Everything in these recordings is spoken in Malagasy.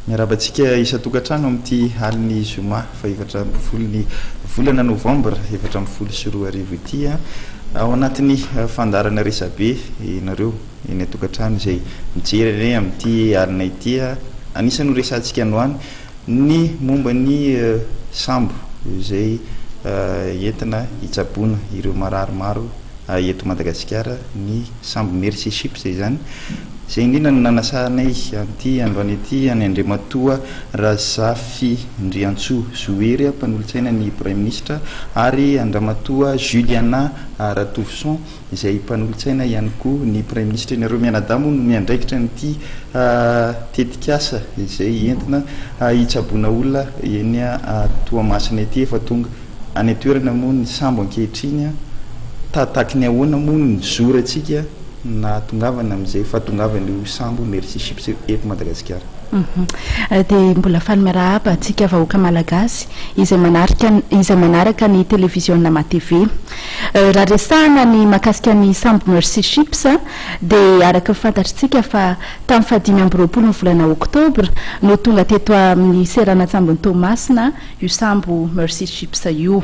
Miarahaba antsika isan-tokantrano amin'ity alin'ny zoma fahefatra ambin'ny folo ny volana novambra 2014 ity. Ao anatin'ny fandaharana resabe ianareo eny an-tokantrano izay mijery anay amin'ity alina ity. Anisan'ny horesahantsika androany ny momba ny sambo izay entina hitsaboana ireo marary maro eto Madagasikara, ny sambo Mercy Ships izany. Izay indrindra no nanasanay amin'ity androany ity an'i Andriamatoa Razafindriantsoa Zohery, mpanolotsaina ny Praiminisitra, ary an-dRamatoa Juliana Ratovoson, izay mpanolotsaina ihany koa ny Praiminisitra. Ianareo mianadahy moa no miandraikitra an'ity tetikasa izay entina hitsaboana olona eny Toamasina ity. Efa tonga any an-toerana moa ny sambo ankehitriny. Tahataky ny ahoana moa no nizorantsika nahatongavana amin'izay fahatongavan'io sambo Mercy Ships eto Madagasikara? Dia mbola faly miarahaba antsika vahoaka malagasy izay manarika izay manaraka ny televiziona MATV. Raha resahana ny mahakasika ny sambo Mercy Ships dia araka ny fantatritsika fa tamin'ny fahadimy amby roapolo ny volana oktobra no tonga teto amin'ny seranan-tsambon'i Toamasina io sambo Mercy Ships io.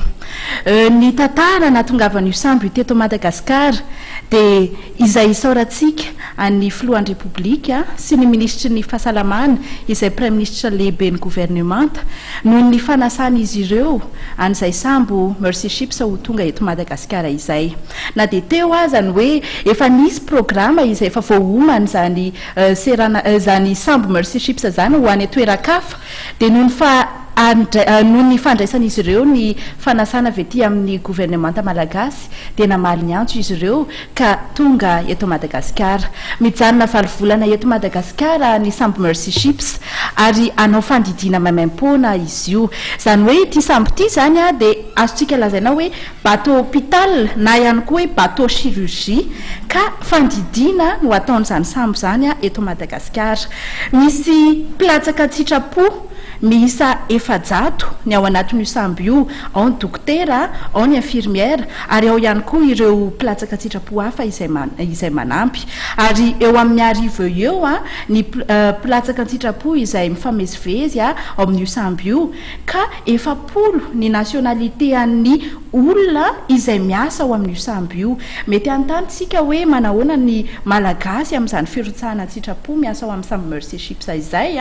Ny tantara nahatongavan'io sambo io teto Madagasikara dia izay isaorantsika an'ny Filohan'ny Repoblika sy ny Minisitry ny Fahasalamana izay Praiminisitra lehiben'ny governemanta noho ny fanasan'izy ireo an'izay sambo Mercy Ships ho tonga eto Madagasikara izay. Na dia teo aza ny hoe efa nisy programa izay efa voaomana izany serana izany sambo Mercy Ships izany ho any an-toeran-kafa dia noho ny fa noho ny fandraisan'izy ireo ny fanasana avy aty amin'ny governemanta malagasy dia namaly ny antso izy ireo ka tonga eto Madagasikara. Mijanona valo volana eto Madagasikara ny sambo Mercy Ships ary hanao fandidiana maimaimpoana izy io. Izany hoe ity sambo ity izany dia azontsika lazaina hoe bateau hôpital na ihany koa hoe bateau chirurgie ka fandidiana no ataon'izany sambo izany eto Madagasikara. Misy mpilatsaka an-tsitrapo miisa 400 ny ao anatin'io sambo io, ao ny dokotera, ao ny infirmiera ary ao ihany koa ireo mpilatsaka an-tsitrapo hafa izay izay manampy. Ary eo amin'ny 1000 eo ho eo ny mpilatsaka an-tsitrapo izay mifamezivezy ao amin'io sambo io ka 40 ny nationalité an'ny olona izay miasa ao amin'io sambo io. Mety hanontany tsika hoe manahoana ny Malagasy amin'izany firotsahana an-tsitrapo miasa ao amin'ny sambo Mercy Ships izay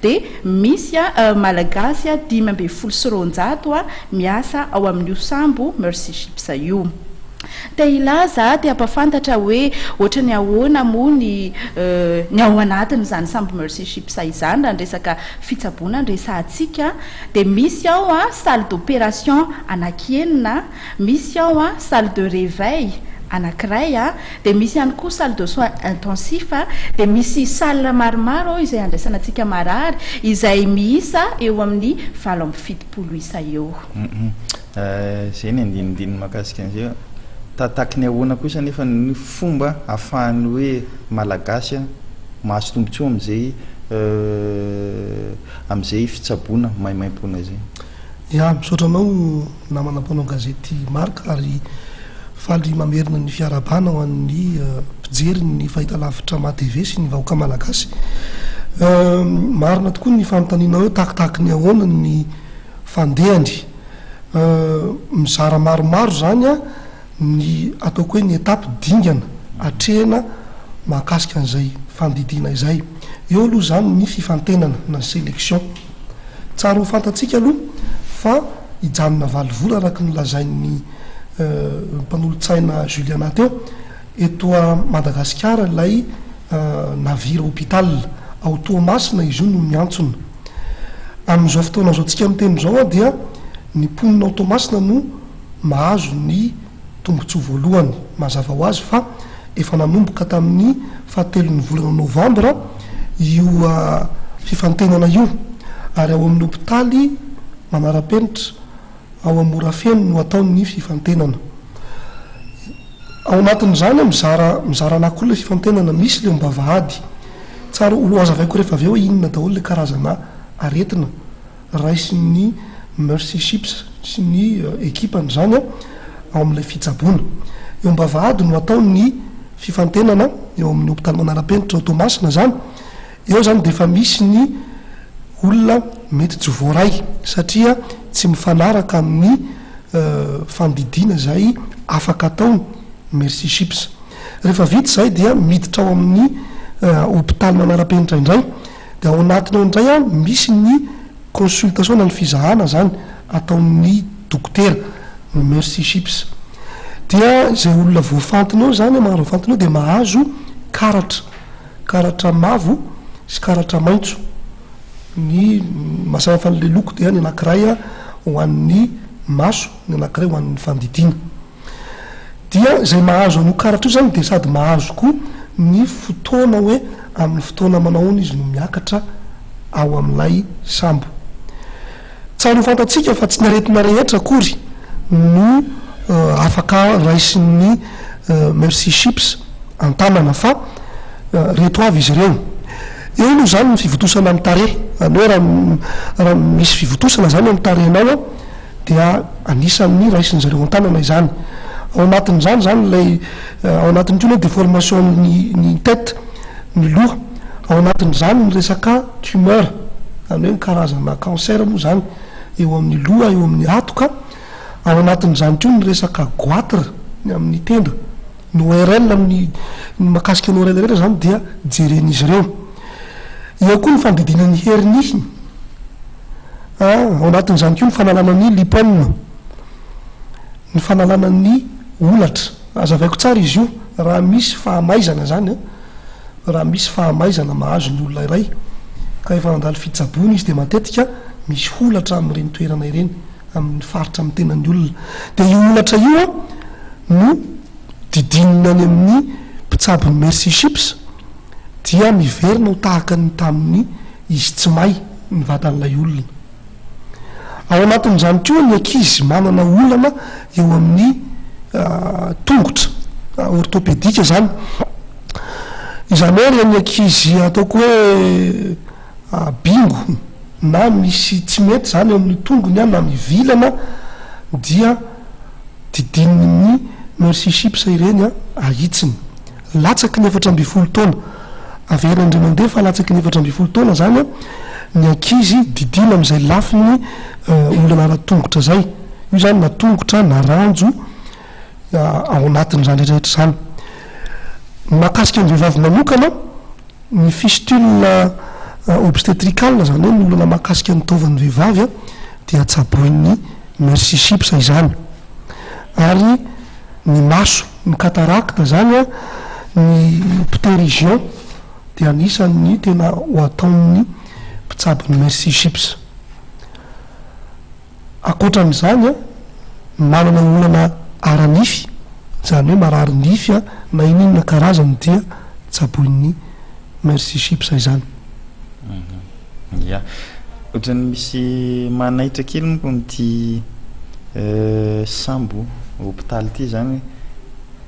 dia misy Malagasy 215 miasa ao amin'io sambo Mercy Ships io. Te hilaza, te hampafantatra hoe ohatran'ny ahoana moa ny ny ao anatin'izany sambo Mercy Ships izany raha ny resaka fitsaboana no resahantsika dia misy ao salle d'opération anakienina, misy ao salle de réveil anankiray, dia misy ihany koa salle de soins intensif, dia misy salle maromaro ao izay andraisana antsika marary izay miisa eo amin'ny 78 isa eo. Izay ny andinindininy mahakasika an'izay. Tahataky ny ahoana kosa anefa ny fomba ahafahan'ny hoe Malagasy mahazo tombontsoa amin'izay amin'izay fitsaboana maimaimpoana izay? Ya, misaotra anao namana mpanao gazety Marc ary faly mamerina ny fiarahabana ho an'ny mpijery ny fahitalavitra MATV sy ny vahoaka malagasy. Marina tokoa ny fanontanianao hoe takitaky ny ahoana ny fandehany. Mizara maromaro izany ny ataoko hoe ny étape, dingana atrehina mahakasika an'izay fandidiana izay. Eo aloha izany ny fifantenana na sélection. Tsara ho fantatsika aloha fa hijanona valo vola araka ny lazain'ny mpanolotsaina Juliana teo, eto Madagasikara ilay navire hôpital. Ao Toamasina izy io no miantsona. Amin'izao fotoana izao tsika miteny izao dia ny mponina ao Toamasina no mahazo ny tombontsoa voalohany. Mazava ho azy fa efa nanomboka tamin'ny fahatelon'ny volana novambra io fifantenana io ary ao amin'ny hopitaly manara-penitra ao Morafeno no atao ny fifantenana. Ao anatin'izany mizara mizara anankiroa ilay fifantenana, misy ilay am-bavahady. Tsara ho hazavaiko rehefa avy eo hoe inona daholo ilay karazana aretina raisin'ny Mercy Ships sy ny ekipany izany ao amin'ilay fitsaboana. Eo am-bavahady no atao ny fifantenana, eo amin'ny hopitaly manara-penitra ao Toamasina izany. Eo izany dia efa misy ny olona mety tsy voaray satria tsy mifanaraka amin'ny fandidiana izay afaka ataony Mercy Ships. Rehefa vita izay dia miditra ao amin'ny hopitaly manara-penitra indray dia ao anatiny ao indray misy ny consultation na ny fizahana izany ataon'ny dokotera ny Mercy Ships. Dia izay olona voafantina eo izany, mahazo voafantina eo dia mahazo karatra, karatra mavo sy karatra maitso. Ny maha samy hafa an'ilay loko dia ny anankiray ho an'ny maso, ny anankiray ho an'ny fandidiana. Dia izay mahazo an'io karatra io izany dia sady mahazo koa ny fotoana hoe amin'ny fotoana manao ahoana izy no miakatra ao amin'ilay sambo. Tsara ho fantatsika fa tsy ny aretina rehetra akory no afaka raisin'ny Mercy Ships an-tanana fa reto avy izy ireo. Eo aloha izany ny fivontosana amin'ny tarehy, izany hoe raha raha misy fivontosana izany eo amin'ny tarehinao an, dia anisan'ny raisin-dry zareo an-tanana izany. Ao anatin'izany izany ilay ao anatin'ny koa ny hoe déformation ny ny tête, ny loha. Ao anatin'izany ny resaka tumeur, izany hoe ny karazana cancer moa izany eo amin'ny loha, eo amin'ny hatoka. Ao anatin'izany koa ny resaka goitre, ny amin'ny tenda. Ny ORL amin'ny ny mahakasika ny ORL rehetra izany dia jeren'izy ireo. Eo koa ny fandidiana ny hernie. Ao anatin'izany koa ny fanalana ny lipome, ny fanalana ny holatra. Hazavaiko tsara izy io, raha misy fahamaizana izany an, raha misy fahamaizana mahazo ny olona iray ka efa nandalo fitsaboana izy dia matetika misy holatra amin'ireny toerana ireny, amin'ny faritra amin'ny tenan'ny olona. Dia io holatra io an no didinina any amin'ny mpitsabo ny Mercy Ships dia miverina ho tahaka ny tamin'ny izy tsy may ny vatan'ilay olona. Ao anatin'izany koa ny ankizy manana olana eo amin'ny tongotra, orthopédique izany. Izany hoe ireny ankizy ataoko hoe bingo na misy tsy mety izany eo amin'ny tongony na mivilana dia didinin'ny Mercy Ships ireny ahitsiny. Latsaky ny 14 taona. Averina indray mandeha fa latsaky ny 14 taona izany ny ankizy didiana amin'izay lafiny olana ara-tongotra izay. Io izany na tongotra na ranjo ao anatin'izany rehetra rehetra izany. Mahakasika ny vehivavy manokana, ny fistule obstétricale, izany hoe ny olana mahakasika ny taovan'ny vehivavy dia tsaboin'ny Mercy Ships izany. Ary ny maso, ny cataracte izany an, ny pterygion dia anisan'ny tena ho ataon'ny mpitsabo ny Mercy Ships. Ankoatran'izany an, manana olana ara-nify, izany hoe marary nify an, na inona karazany dia tsaboin'ny Mercy Ships izany. Ya. Ohatran'ny misy manaitra kely manko amin'ity sambo hopitaly ity izany hoe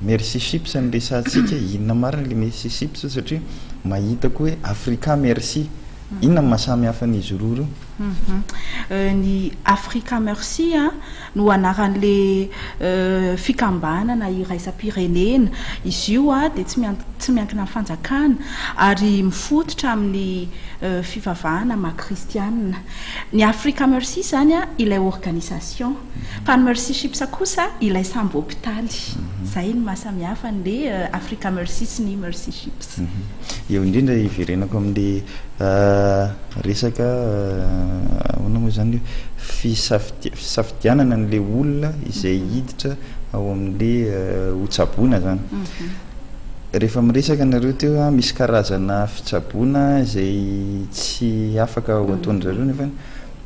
Mercy Ships no resahantsika, inona marina ilay Mercy Ships satria mahita koa hoe Africa Mercy. Inona no maha samy hafa an'izy roa ireo? Ny Africa Mercy no anaran'ilay fikambanana iraisam-pirenena. Izy io dia tsy tsy miankina amin'ny fanjakana ary mifototra amin'ny fivavahana maha kristianina. Ny Africa Mercy izany ilay organisation fa ny Mercy Ships kosa ilay sambo hopitaly. Izay no maha samy hafa an'ilay Africa Mercy sy ny Mercy Ships. Eo indrindra hiverenako amin'ilay resaka ahoana moa izany hoe fisafidianana an'ilay olona izay hiditra ao amin'ilay ho tsaboina izany. Rehefa miresaka nareo teo a, misy karazana fitsaboana izay tsy afaka ho ataon-dry zareo nefa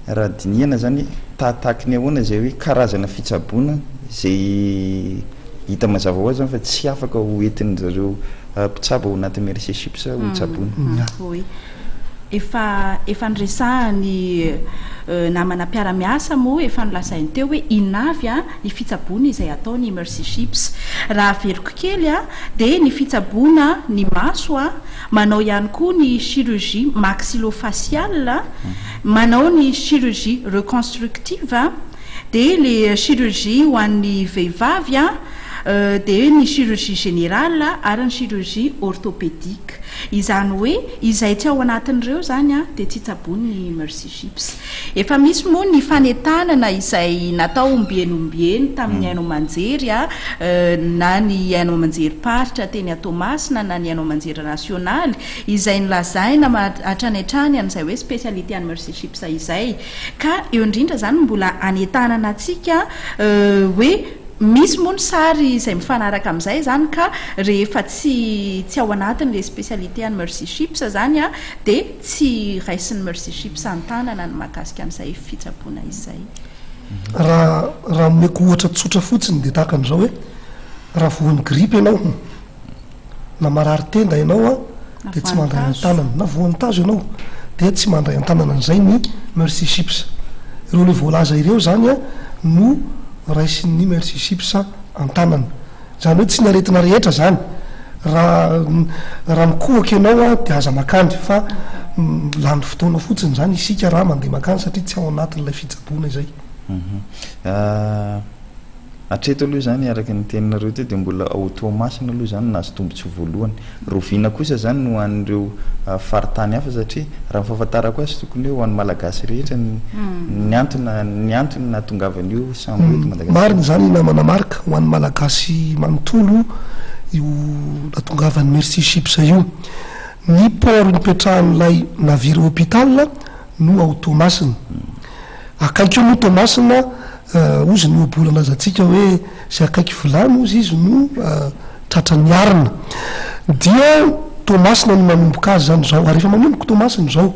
raha dinihana izany tahatahaky ny ahoana izay hoe karazana fitsaboana izay hita mazava ho azy izany fa tsy afaka ho entin-dry zareo mpitsabo ao anatin'ny Mercy Ships ho tsaboina. Oui. Efa efa niresahan'ny namana mpiara-miasa moa efa nolazainy teo hoe inona avy ny fitsaboana izay ataon'ny Mercy Ships. Raha averiko kely dia ny fitsaboana ny maso, manao ihany koa ny chirurgie maxillofaciale, manao ny chirurgie reconstructive, dia ilay chirurgie ho an'ny vehivavy. dia ny chirurgie générale ary ny chirurgie orthopédique. Izany hoe izay tsy ao anatin'ireo izany dia tsy tsaboin'ny Mercy Ships. Efa misy moa ny fanentanana izay natao ombieny ombieny tamin'ny haino aman-jery na ny haino aman-jerim-paritra teny Toamasina na ny haino aman-jery nasionaly izay nolazaina hatrany hatrany an'izay hoe spécialité an'ny Mercy Ships izay. Ka eo indrindra izany mbola anentanana antsika hoe misy moa ny sary izay mifanaraka amin'izay izany ka rehefa tsy tsy ao anatin'ilay spécialité an'ny Mercy Ships izany dia tsy raisin'ny Mercy Ships an-tanana ny mahakasika an'izay fitsaboana izay. Raha raha omeko ohatra tsotra fotsiny dia tahaka an'izao hoe raha voan'ny grippe ianao na marary tenda ianao an dia tsy mandray an-tanana na voan'ny tazo ianao dia tsy mandray an-tanana an'izay ny Mercy Ships. Ireo ilay voalaza ireo izany an no raisin'ny Mercy Ships an-tanana. Izany hoe tsy ny aretina rehetra izany. Raha raha mikohaka ianao an dia aza makany fa lany fotoana fotsiny izany isika raha mandeha makany satria tsy ao anatin'ilay fitsaboana izay. Hatreto aloha izany araka ny teninareo teo dia mbola ao Toamasina aloha izany no nahazo tombontsoa voalohany. Rahoviana kosa izany no ho an'ireo faritany hafa satria raha ny fahafantarako azy tokony hoe ho an'ny Malagasy rehetra ny ny antony ny antony nahatongavan'io sambo io eto Madagasikara. Marina izany namana Marc, ho an'ny Malagasy manontolo io nahatongavan'ny Mercy Ships io. Ny port nipetrahan'ilay navire hôpital no ao Toamasina. Akaiky eo moa Toamasina, hozy ny ohabolana azantsika hoe izay akaiky vilany hozy izy no tratran'ny arina. Dia Toamasina no manomboka azy izany izao, ary efa manomboka Toamasina izao.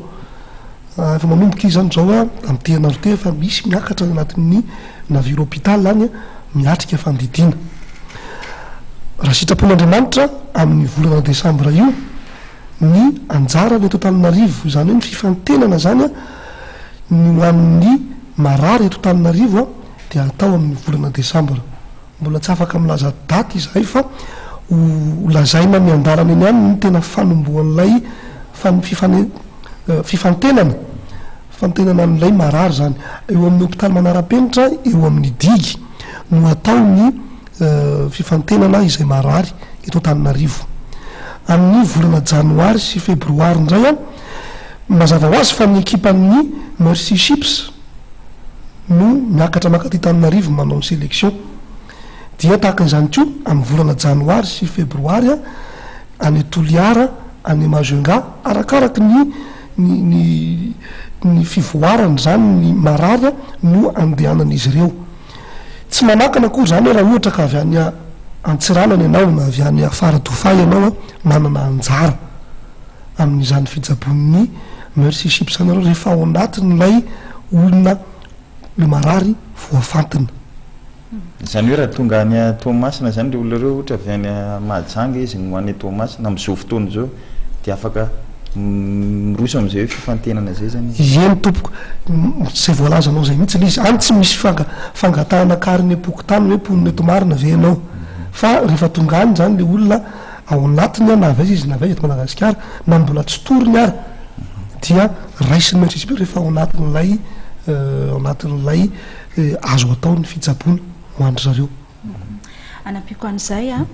Efa manomboka izy izany izao amin'ity herinandro ity efa misy miakatra any anatin'ny navire hôpital any miatrika fandidiana. Raha sitrapon'Andriamanitra amin'ny volana desambra io ny anjarany eto Antananarivo, izany hoe ny fifantenana izany ny ho an'ny marary eto Antananarivo dia atao amin'ny volana desambra. Mbola tsy afaka milaza daty izahay fa ho lazaina miandalana eny ihany ny tena fanombohan'ilay fifantenana, fifantenana an'ilay marary izany. Eo amin'ny hopitaly manara-penitra eo amin'ny digy no atao ny fifantenana izay marary eto Antananarivo. Amin'ny volana janoary sy febroary indray, mazava ho azy fa ny ekipan'ny Mercy Ships no miakatra mankaty Antananarivo manao ny sélection. Dia tahaka izany koa amin'ny volana janoary sy febroary any Toliara, any Majunga, arakaraky ny ny ny ny fivoarany izany ny marary no andehanan'izy ireo. Tsy manakana akory izany hoe raha ohatra ka avy any Antsiranana ianao na avy any Faradofay ianao manana anjara amin'izany fitsaboan'ny Mercy Ships izany ianao rehefa ao anatin'ilay olona le marary voafantina. Izany hoe raha tonga any Toamasina izany ireo olona ireo, ohatra avy any Mahajanga izy no any Toamasina amin'izao fotoana izao dia afaka miroso amin'izay hoe fifantenana izay izany izy? Eny tompoko, izay voalazanao izay mihitsy ilay izy. Any tsy misy fangatahana karinem-pokontany hoe mponina eto marina ve ianao. Fa rehefa tonga any izany ilay olona ao anatiny na avy aiza izy na avy aiza eto Madagasikara na mbola tsy toriny ary dia raisiny mihitsy izy rehefa ao anatin'ilay ao anatin'ilay azo atao ny fitsaboana ho an-dry zareo. Anampiako an'izay an,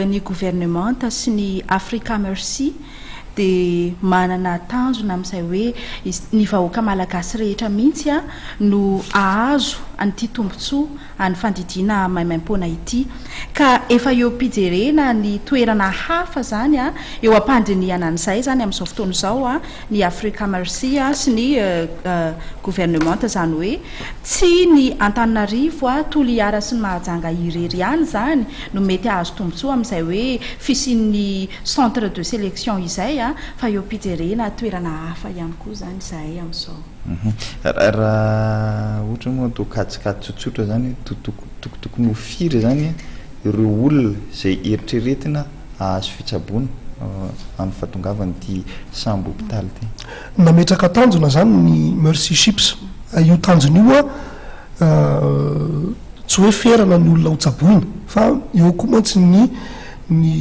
ny governemanta sy ny Africa Mercy dia manana tanjona amin'izay hoe ny vahoaka malagasy rehetra mihitsy no hahazo an'ity tombontsoa an'ny fandidiana maimaimpoana ity. Ka efa eo am-pijerena ny toerana hafa izany, eo am-pandinihana an'izay izany amin'izao fotoana izao ny Africa Mercy sy ny governemanta, izany hoe tsy ny Antananarivo, Toliara sy ny Mahajanga irery ihany izany no mety hahazo tombontsoa amin'izay hoe fisian'ny centre de sélection izay fa eo am-pijerena toerana hafa ihany koa izany izahay amin'izao. Raha ohatra moa atao kajikajy tsotsotra izany hoe tokotokony ho firy izany ireo olona izay eritreretina hahazo fitsaboana amin'ny fahatongavan'ity sambo hopitaly ity? Nametraka tanjona izany ny Mercy Ships. Io tanjona io tsy hoe ferana ny olona ho tsaboina fa eo koa mantsy ny ny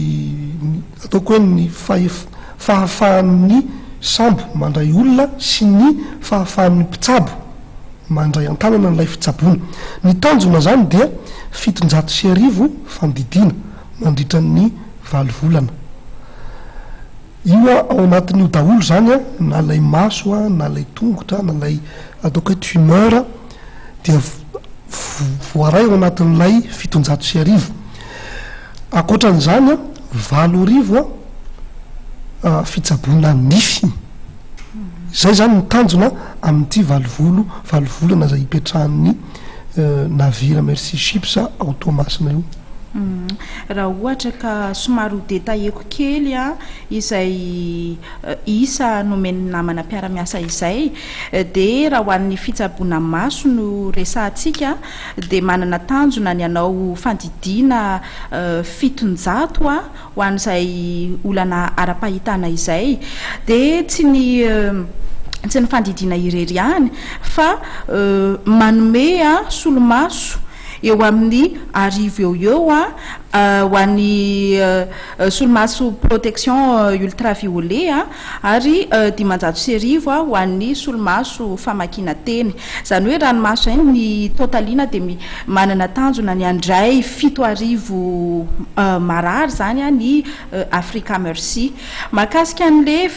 ataoko hoe ny fahef- fahafahan'ny sambo mandray olona sy ny fahafahan'ny mpitsabo. mandray an-tanana an'ilay fitsaboana. Ny tanjona izany dia 1700 fandidiana mandritra ny valo volana. Io ao anatin'io daholo izany na ilay maso na ilay tongotra na ilay ataoko hoe tumeur dia voaray ao anatin'ilay 1700. Ankoatran'izany 8000 fitsaboana nify. Izay izany ny tanjona amin'ity valo volo valo volana izay ipetrahan'ny navire Mercy Ships ao Toamasina io. Raha ohatra ka somary ho detailleko kely izay isa nomen'ny namana mpiara-miasa izay dia raha ho an'ny fitsaboana maso no resahantsika dia manana tanjona ny hanao fandidiana 700 ho an'izay olana ara-pahitana izay dia tsy ny tsy ny fandidiana irery ihany fa manome solomaso eo amin'ny 1000 eo eo ho an'ny solomaso protection ultraviolet ary 1500 ho an'ny solomaso famakiana teny. Izany hoe raha ny maso izay ny totalina dia manana tanjona ny handray 7000 marary izany ny Africa Mercy. Mahakasika an'ilay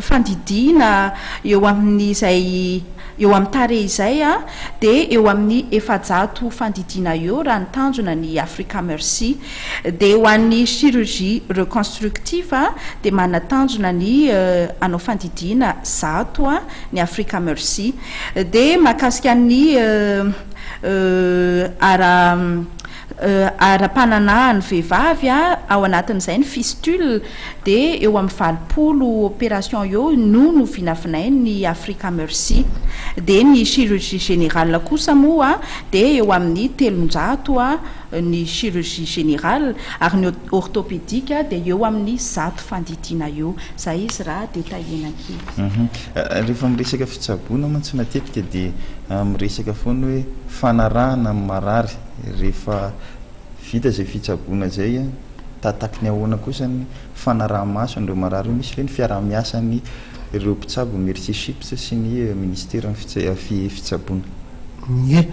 fandidiana eo amin'izay eo amin'ny tarehy izay dia eo amin'ny 400 fandidiana eo raha ny tanjona ny Africa Mercy. Dia ho an'ny chirurgie reconstructive dia manana tanjona ny hanao fandidiana 100 ny Africa Mercy. Dia mahakasika ny ara ara-pananahan'ny vehivavy ao anatin'izay ny fistule dia eo amin'ny 80 opération eo no novinavinain'ny Africa Mercy. Dia ny chirurgie générale kosa moa dia eo amin'ny 300 ny chirurgie générale ary ny orthopédique dia eo amin'ny 100 fandidiana eo. Zay izy raha détaillena kely. Rehefa miresaka fitsaboana mantsy matetika dia miresaka foana hoe fanarahana ny marary rehefa vita izay fitsaboana izay, tataky ny ahoana kosa ny fanaraha-maso an'ireo marary io. Misy ve ny fiaraha-miasan'ny ireo mpitsabo Mercy Ships sy ny ministeran'ny fitsaboana? Ie,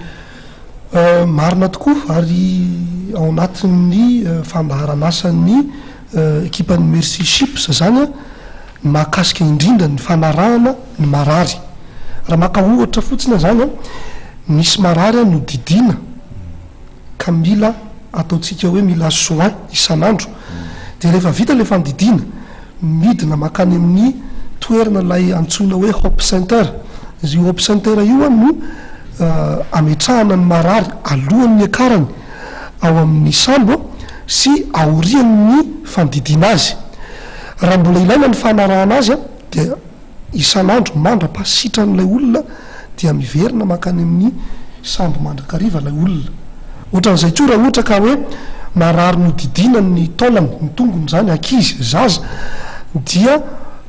marina tokoa ary ao anatin'ny fandaharan'asan'ny ekipan'ny Mercy Ships izany ny mahakasika indrindra ny fanarahana ny marary. Raha maka ohatra fotsiny aho izany, misy marary nodidiana ka mila ataontsika hoe mila soin isan'andro, dia rehefa vita ilay fandidiana, midina mankany amin'ny toerana ilay antsoina hoe Hope Center. Io Hope Center io no ametrahana ny marary alohan'ny hiakarany ao amin'ny sambo sy aorian'ny fandidiana azy. Raha mbola ilaina ny fanarahana azy dia isan'andro mandra-pahasitran'ilay olona dia miverina mankany amin'ny sambo mandrakariva ilay olona. Ohatran'izay koa raha ohatra ka hoe marary nodidiana ny taolany, ny tongony izany, ankizy, zaza, dia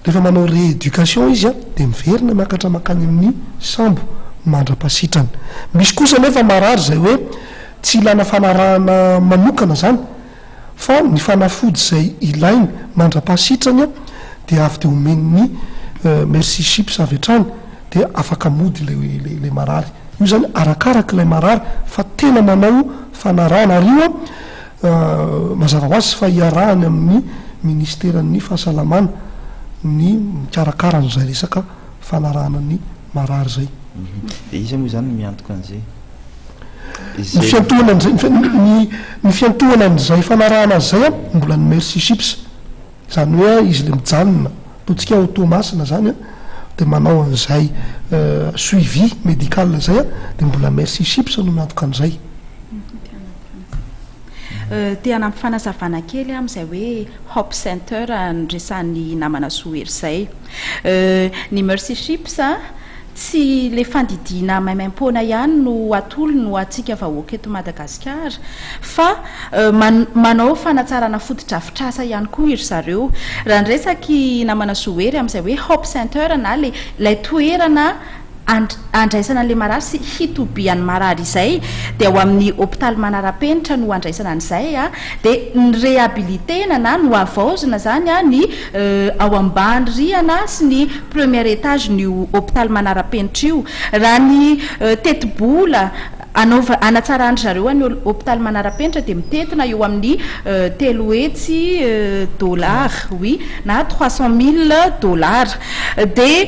rehefa manao rééducation izy dia miverina miakatra mankany amin'ny sambo mandra-pahasitrany. Misy kosa anefa marary izay hoe tsy ilana fanarahana manokana izany fa ny fanafody izay ilainy mandra-pahasitrany dia avy dia omen'ny Mercy Ships avy hatrany dia afaka mody ilay ilay marary. Io izany arakaraka ilay marary fa tena manao fanarahana ary io mazava ho azy fa iarahany amin'ny ministeran'ny fahasalamana ny mikarakara an'izay resaka fanarahana ny marary izay. Dia iza moa izany no miantoka an'izay? Ny fiantohana an'izay, ny ny fiantohana an'izay fanarahana azy izay an, mbola ny Mercy Ships. Izany hoe izy ilay mijanona, ataontsika ao Toamasina izany an, dia manao an'izay suivi médical izay an, dia mbola Mercy Ships no miantoka an'izay. Te hanampy fanazavana kely aho amin'izay hoe Hope Center noresahan'ny namana Soa Hery izay. Ny Mercy Ships tsy ilay fandidiana maimaimpoana ihany no atolony ho antsika vahoaka eto Madagasikara fa manao fanatsarana fotodrafitrasa ihany koa iry zareo. Raha niresaka i namana Zohery amin'izay hoe Hope Center na ilay toerana. Andraisana an'ilay marary sy hitobian'ny marary izay dia ao amin'ny hopitaly manara-penitra no andraisana an'izay dia ny réhabiliter-na na nohavaozina izany ny ao ambany rihana sy ny premier étage-n'io hopitaly manara-penitra io. Raha ny tetibola Anaova, hanatsaran-dry zareo an'ny hopitaly manara-penitra dia mitentina eo amin'ny 300 dollars, oui, na 300 mille dollars. Dia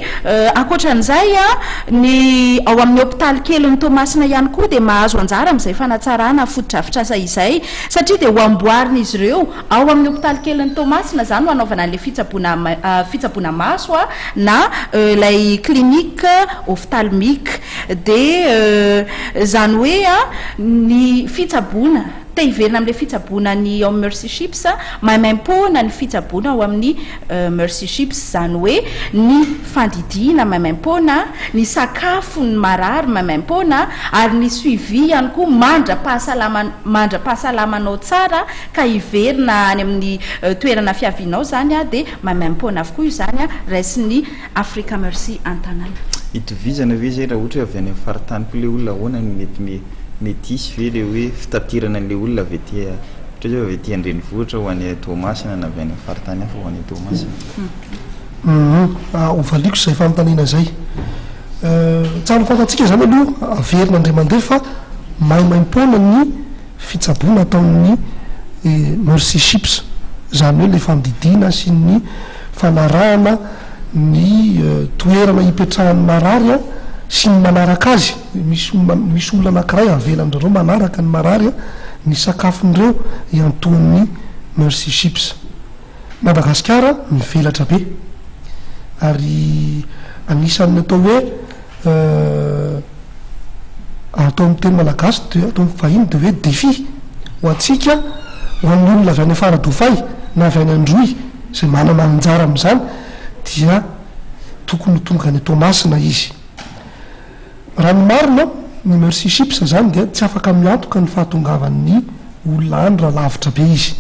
ankoatran'izay, ny ao amin'ny hopitaly kelin'i Toamasina ihany koa dia mahazo anjara amin'izay fanatsarana fotodrafitrasa izay, satria dia ho amboarin'izy ireo ao amin'ny hopitaly kelin'i Toamasina izany no hanaovana an'ilay fitsaboana fitsaboana maso na ilay clinique ophtalmique. Dia izany hoe ny fitsaboana, te hiverina amin'ilay fitsaboana ny ao amin'ny Mercy Ships, maimaimpoana ny fitsaboana ao amin'ny Mercy Ships, izany hoe ny fandidiana maimaimpoana, ny sakafon'ny marary maimaimpoana, ary ny suivi ihany koa mandra-pahasalama mandra-pahasalamanao tsara ka hiverina any amin'ny toerana fiavianao izany dia maimaimpoana avokoa izany raisin'ny Africa Mercy an-tanàna. Itovizana ve izay raha ohatra hoe avy any amin'ny faritany koa ilay olona ahoana no mety mety hisy ve ilay hoe fitaterana an'ilay olona avy aty ohatra hoe avy aty an-drenivohitra ho any Toamasina na avy any amin'ny faritany hafa ho any Toamasina? Hum hovaliako izay fanontaniana izay. Tsara ho fantatsika izany aloha averina indray mandeha fa maimaimpoana ny fitsaboana ataon'ny Mercy Ships, izany hoe ilay fandidiana sy ny fanarahana ny toerana ipetrahan'ny marary sy ny manaraka azy, misy misy olona anankiray avelan-dry zareo manaraka ny marary, ny sakafon'ireo iantohan'ny Mercy Ships. Madagasikara mivelatra be ary anisan'ny atao hoe atao amin'ny teny malagasy dia atao amin'ny vahiny dia hoe défi ho antsika, ho an'ny olona avy any Faradofay na avy any Androy izay manana anjara amin'izany dia tokony ho tonga any Toamasina izy. Raha ny marina, ny Mercy Ships izany dia tsy afaka miantoka ny fahatongavan'ny olona any raha lavitra be izy.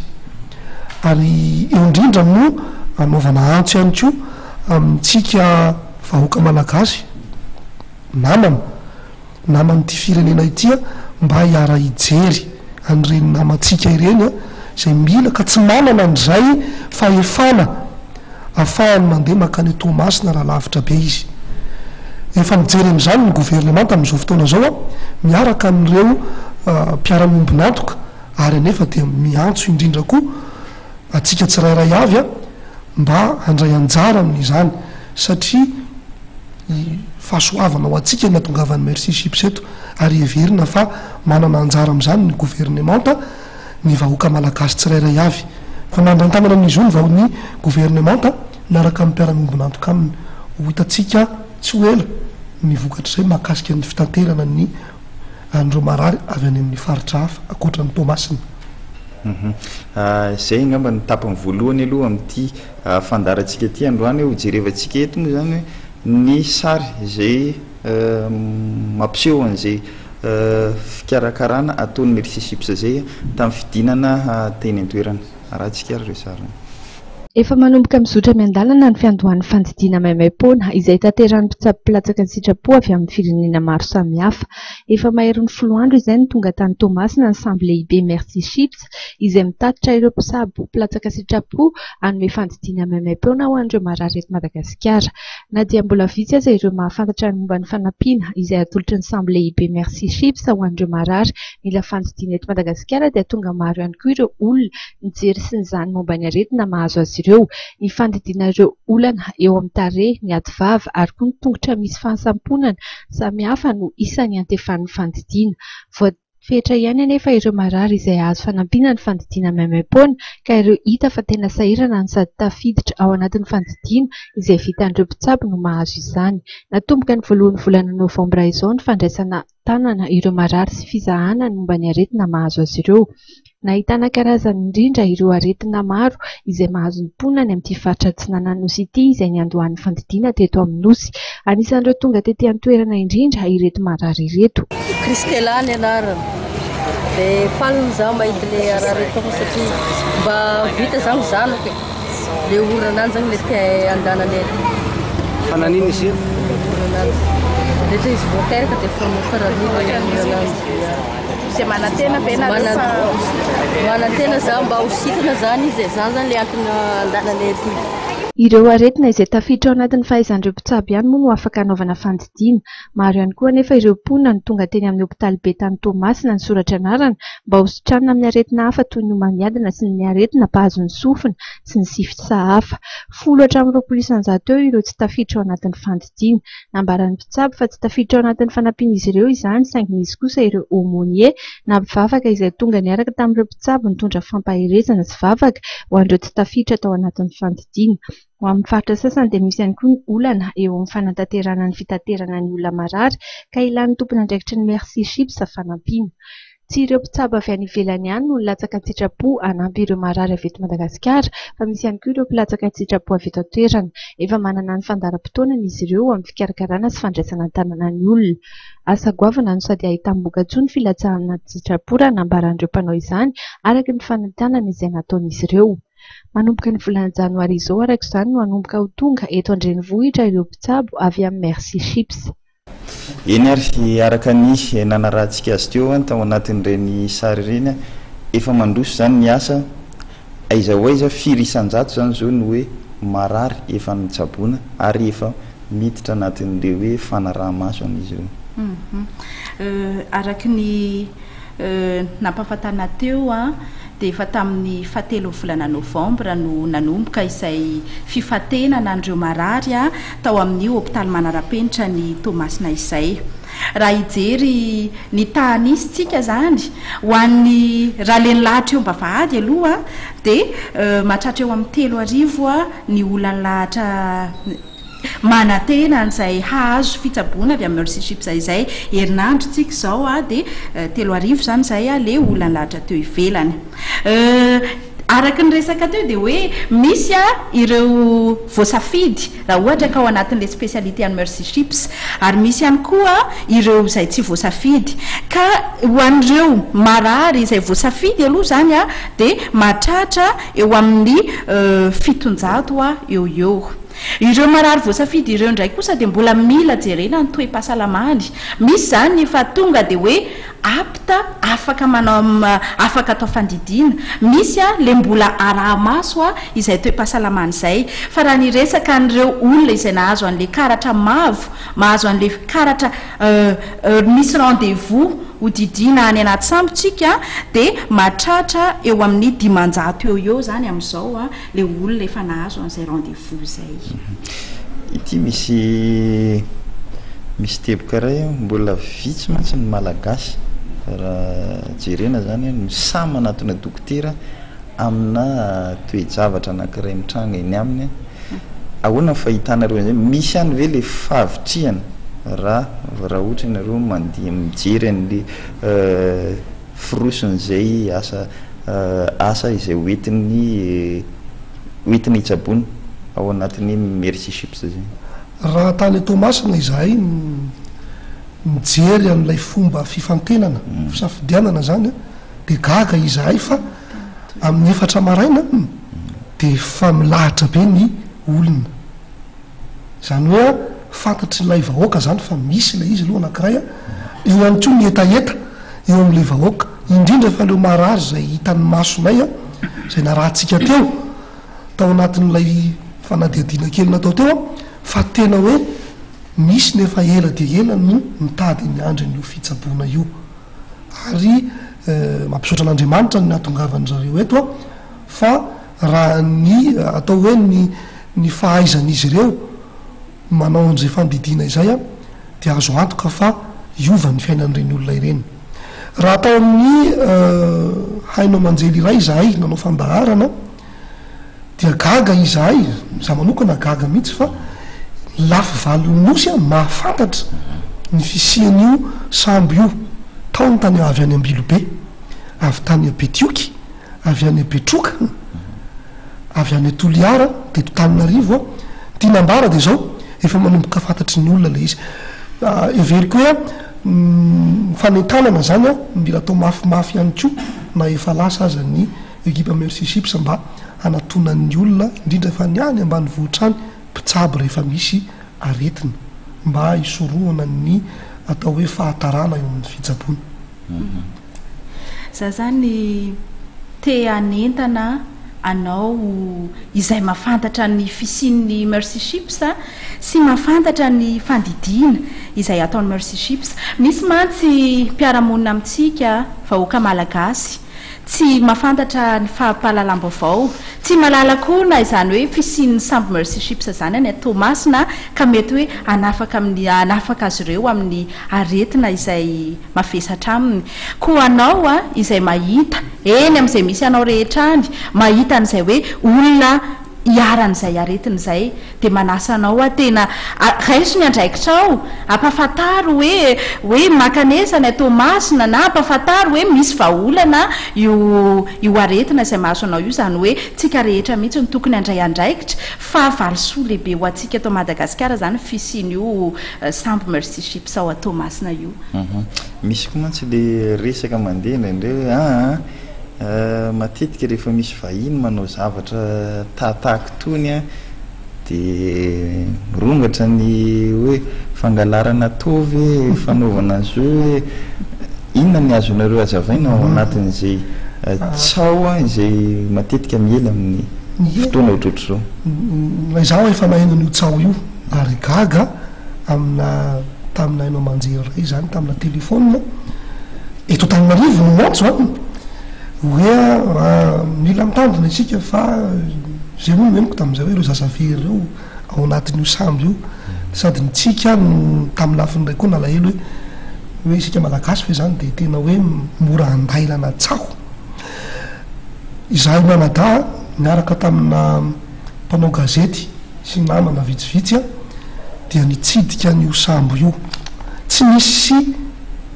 Ary eo indrindra no anaovana antso ihany koa amintsika vahoaka malagasy namana, naman'ity firenena ity mba hiara-hijery an'ireny namantsika ireny izay mila ka tsy manana an'izay fahefana afahany mandeha mankany Toamasina raha lavitra be izy. Efa mijery an'izany ny governemanta amin'izao fotoana izao miaraka amin'ireo mpiara-miombon'antoka ary anefa dia miantso indrindra koa antsika tsirairay avy mba handray anjara amin'izany satria fahasoavana ho antsika ny nahatongavan'ny Mercy Ships eto ary heverina fa manana anjara amin'izany ny governemanta, ny vahoaka malagasy tsirairay avy. Fa nandray an-tanana ny zo ny vao ny governemanta miaraka amin'ny mpiara-miombon'antoka aminy. Ho hitantsika tsy ho ela ny vokatr'izay mahakasika ny fitanterana ny an'ireo marary avy any amin'ny faritra hafa ankoatra an'i Toamasina. Izay angamba no tapany voalohany aloha amin'ity fandaharantsika ity androany. Hojerevantsika eto moa izany hoe ny sary izay mampiseho an'izay fikarakarana ataon'ny Mercy Ships izay tamin'ny fidinana teny an-toerana. Arahantsika ary ireo sary ireo. Efa manomboka mizotra miandalana ny fiandohan'ny fandidiana maimaimpoana izay tanterahin'ny mpitsabo mpilatsaka an-tsitrapo avy amin'ny firenena maro samihafa. Efa maherin'ny folo andro izay no tonga tany Toamasina ny sambo lehibe Mercy Ships izay mitatitra ireo mpitsabo mpilatsaka an-tsitrapo hanome fandidiana maimaimpoana ho an'ireo marary eto Madagasikara. Na dia mbola vitsy aza ireo mahafantatra ny momba ny fanampiana izay atolotry ny sambo lehibe Mercy Ships ho an'ireo marary mila fandidiana eto Madagasikara dia tonga maro ihany koa ireo olona nijery sy nizaha ny momba ny aretina mahazo azy ireo. Ny fandidiana ireo olana eo amin'ny tarehy, ny ativava ary koa ny tongotra misy fahasamponana samihafa no isan'ny iantefan'ny fandidiana. Voafetra ihany anefa ireo marary izay hahazo fanampiana ny fandidiana maimaimpoana ka ireo hita fa tena sahirana no sady tafiditra ao anatin'ny fandidiana izay vitan'ireo mpitsabo no mahazo izany. Natomboka ny voalohan'ny volana novambra izao ny fandraisana tanana ireo marary sy fizahana ny momba ny aretina mahazo azy ireo. Nahitana karazany indrindra ireo aretina maro izay mahazo ny mponina any amin'ity faritra atsinanan'ny Nosy ity izay niandohan'ny fandidiana teto amin'ny Nosy. Anisan'ireo tonga tety an-toerana indrindra ireto marary ireto. Christella ny anarany. Dia faly moa izaho mahita ilay harary eto satria mba vita izany zanako e. Le orana any zany le te andanany aty. Fa nanino izy io? Orana any. Rehetra izy vao teraka dia efa karaha an'io. Dia manantena ve nareo fa ho sitrana? Manantena za mba ho sitrana zany izy e, zany zany le antony andehananay aty. Ireo aretina izay tafiditra ao anatin'ny fahaizan'ireo mpitsabo ihany moa no afaka hanaovana fandidiana. Maro ihany koa anefa ireo mponina no tonga teny amin'ny hopitaly be tany Toamasina nisoratra anarana mba ho sitranina amin'ny aretina hafa toy ny homamiadana sy ny aretina mpahazo ny sofina sy ny sifisa hafa. Folo hatramin'ny 20 isanjato eo ireo tsy tafiditra ao anatin'ny fandidiana. Nambaran'ny mpitsabo fa tsy tafiditra ao anatin'ny fanampian'izy ireo izany saingy nisy kosa ireo aumônier na mpivavaka izay tonga niaraka tamin'ireo mpitsabo nitondra fampaherezana sy vavaka ho an'ireo tsy tafiditra tao anatin'ny fandidiana. Ho amin'ny faritra sasany dia misy ihany koa ny olana eo amin'ny fanatanterahana ny fitaterana ny olona marary ka ilan'ny tompon'andraikitry ny Merci Ships fanampiana. Tsy ireo mpitsabo avy any ivelany ihany no nilatsaka an-tsitrapo hanampy ireo marary avy eto Madagasikara fa misy ihany koa ireo mpilatsaka an-tsitrapo avy eto an-toerana. Efa manana ny fandaharam-potoanany izy ireo amin'ny fikarakarana sy fandraisana an-tanana ny olona. Asa goavana no sady ahitam-bokatsoa ny filatsahana an-tsitrapo raha nambaran'ireo mpanao izany araka ny fanentanana izay nataon'izy ireo. Manomboka ny volana janoary izao araka izany no hanomboka ho tonga eto an-drenivohitra ireo mpitsabo avy amin'ny Merci Ships. Eny ary, araka ny nanarahantsika azy teo tao anatin'ireny sary ireny, efa mandroso izany ny asa, aiza ho aiza, firy isan-jato izany izao no hoe marary efa notsaboina ary efa miditra anatin'ilay hoe fanaraha-maso an'izy ireo. Araka ny nampahafantarina teo dia efa tamin'ny fahatelon'ny volana novambra no nanomboka izay fifantenana an'ireo marary tao amin'ny hopitaly manara-penitra ny Toamasina izay. Raha hijery ny taha nisy tsika izany, ho an'ny raha le nilahatra eo am-bavahady aloha dia mahatratra eo amin'ny 3000 ny olona nilahatra Manantena an'izay hahazo fitsaboana avy amin'ny Mercy Ships izay herinandro tsika izao dia 3000 izany izay le olona nilahatra teo ivelany. Araka ny resaka teo dia hoe misy ireo voasafidy raha ohatra ka ao anatin'ilay spécialité an'ny Mercy Ships ary misy ihany koa ireo izay tsy voasafidy. Ka ho an'ireo marary izay voasafidy aloha izany dia mahatratra eo amin'ny 700 eo ho eo. Ireo marary voasafidy ireo indray kosa dia mbola mila jerena ny toe-pahasalamany. Misy izany efa tonga dia hoe apte afaka manao afaka atao fandidiana. Misy le mbola araha-maso izay toe-pahasalamany izay. Fa raha ny resaka an'ireo olona izay nahazo an'le karatra mavo, mahazo an'le karatra misy rendez-vous ho didiana any anaty sambo tsika dia mahatratra eo amin'ny 500 eo ho eo izany amin'izao le olona efa nahazo an'izay rendez-vous izay. Ity misy misy teboka iray mbola vitsy mantsy ny Malagasy raha jerena zany no sahy manatona dokotera amina toe-javatra anankiray mitranga eny aminy. Ahoana ny fahitanareo an'izay? Misy ihany ve le fahavitrihana raha raha ohatra ianareo mandia mijery an'le Firoson'izay asa asa izay hoentin'ny hoentina hitsaboana ao anatin'ny Mercy Ships izay. Raha tany Toamasina izahay nijery an'ilay fomba fifantenana, fisafidianana izany, dia gaga izahay fa amin'ny efatra maraina dia efa milahatra be ny olona. Izany hoe fantatr'ilay vahoaka izany fa misy ilay izy aloha anankiray a, eo ihany koa ny hetaheta eo amin'ilay vahoaka, indrindra fa ireo marary izay hitan'ny masonay a, izay narahantsika teo tao anatin'ilay fanadihadiana kely natao teo a, fa tena hoe misy ny efa ela dia ela no mitady miandry an'io fitsaboana io. Ary mampisaotra an'Andriamanitra ny nahatongavan-dry zareo eto a, fa raha ny atao hoe ny ny fahaizan'izy ireo manao an'izay fandidiana izay dia azo antoka fa hiova ny fiainan'ireny olona ireny. Raha tao amin'ny haino aman-jery iray izahay nanao fandaharana dia gaga izahay, izaho manokana gaga mihitsy fa ny lafy valon'ny nosy mahafantatra ny fisian'io sambo io. Tao ny tany avy any Ambilobe, avy tany Betioky, avy any Betroka. avy any Toliara teto Tananarivo aho, ny tiana ambara dia izao, efa manomboka fantatry ny olona ilay izy. Heveriko hoe ny fanentanana izany no mila atao mafimafy ihany koa na efa lasa aza ny ekipa Mercy Ships mba hanatonan'ny olona, indrindra fa ny any ambanivohitra any, mpitsabo rehefa misy aretina. mba hisorohana ny atao hoe fahatarana eo amin'ny fitsaboana. Za zany te hanentana anao izay mahafantatra ny fisian'ny Mercy Ships sy mahafantatra ny fandidiana izay ataon'ny Mercy Ships. Misy mantsy mpiara-monina amintsika, vahoaka malagasy, tsy mahafantatra ny fampahalalam-baovao, tsy mahalala koa na izany hoe fisian'ny sambo Mercy Ships izany any Toamasina ka mety hoe hanafaka amin'ny hanafaka azy ireo amin'ny aretina izay mavesatra aminy. Koa anao izay mahita, eny amin'izay misy anao rehetra any, mahita an'izay hoe olona iharan'izay aretina izay, dia manasa anao aho tena raiso ny andraikitrao, ampahafantaro hoe hoe mankanesa any Toamasina na ampahafantaro hoe misy vahaolana io io aretina izay mahazo anao io, izany hoe tsika rehetra mihitsy no tokony handray andraikitra fa valisoa lehibe ho antsika eto Madagasikara izany fisian'io sambo Mercy Ships ao Toamasina io. Misy koa mantsy le resaka mandeha indraindray hoe aa Matetika rehefa misy vahiny manao zavatra tahatahaka itony an, dia mirongatra ny hoe fangalarana taova e, fanaovana an'izao e. Inona ny azonareo hazavaina ao anatin'izay tsaho izay matetika miely amin'ny fotoana ohatrohatr'izao? Na izaho efa naheno an'io tsaho io ary gaga amina tamina haino aman-jery iray izany tamina telefaonina eto Antananarivo no miantso an, hoe mila mitandrina isika fa izay moa no henoko tamin'izay hoe ireo zaza very ireo ao anatin'io sambo io, sady nitsiky aho no tamin'ny lafiny iray koa nalahelo hoe hoe isika Malagasy ve izany dia tena hoe mora andairana tsaho. Izahay mianadahy niaraka tamina mpanao gazety sy namana vitsivitsy dia nitsidika an'io sambo io. Tsy nisy